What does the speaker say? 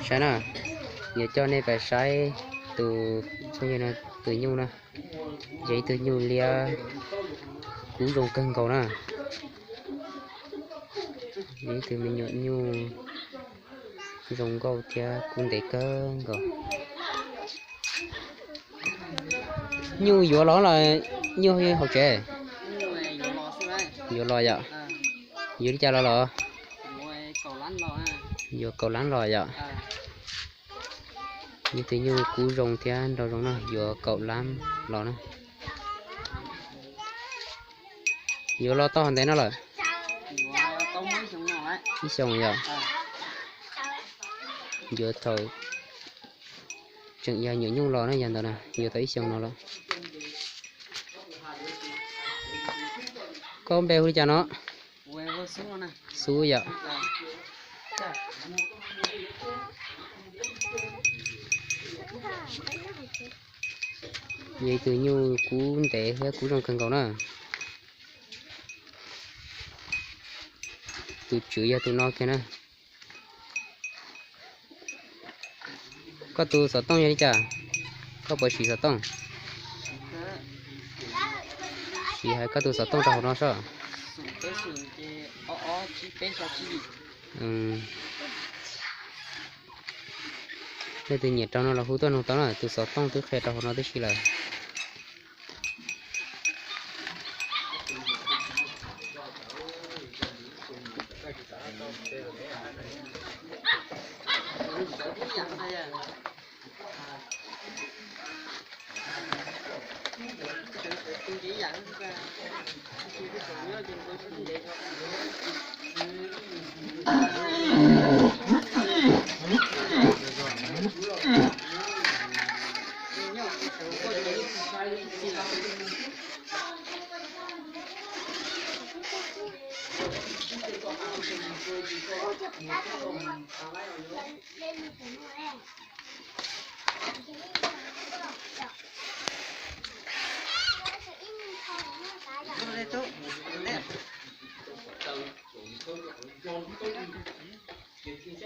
Saib na, yuav coj nej pais saib tus phooj ywg no tus nyuj na, yog ib tug nyuj liab kub zoo kawg nkaus na. Yog ib tug me nyuam nyuj zoo nkauj thiab kub ntev kawg nkaus. Nyuj yuav los los nyuj hauv tsev? Yuav los yom? Yuav li cas los los? Yuav kaum lab los yom? Yog tus nyuj kub zoo thiab nraug zoo na, yuav kaum lab los na. Yuav los tau ntev no lawm? Ib xyoos yom? Yuav thaum tseem yog nyuam nyuj los na, yog ntawd na yuav tau ib xyoos no lawm. Koj npe hu li cas no? Xub yom? Yog ib tug nyuj kub ntev thiab kub zoo kawg nkaus na. Tus tswv yog tus no kiag na. Koj tus xov tooj yog li cas? Koj puas siv xov tooj? Siv hais koj tus xov tooj rau hauv no soj. Leej twg nyiam rau no los hu tuaj nug tau na, tus xov tooj twb qhia rau hauv no tib si lawm.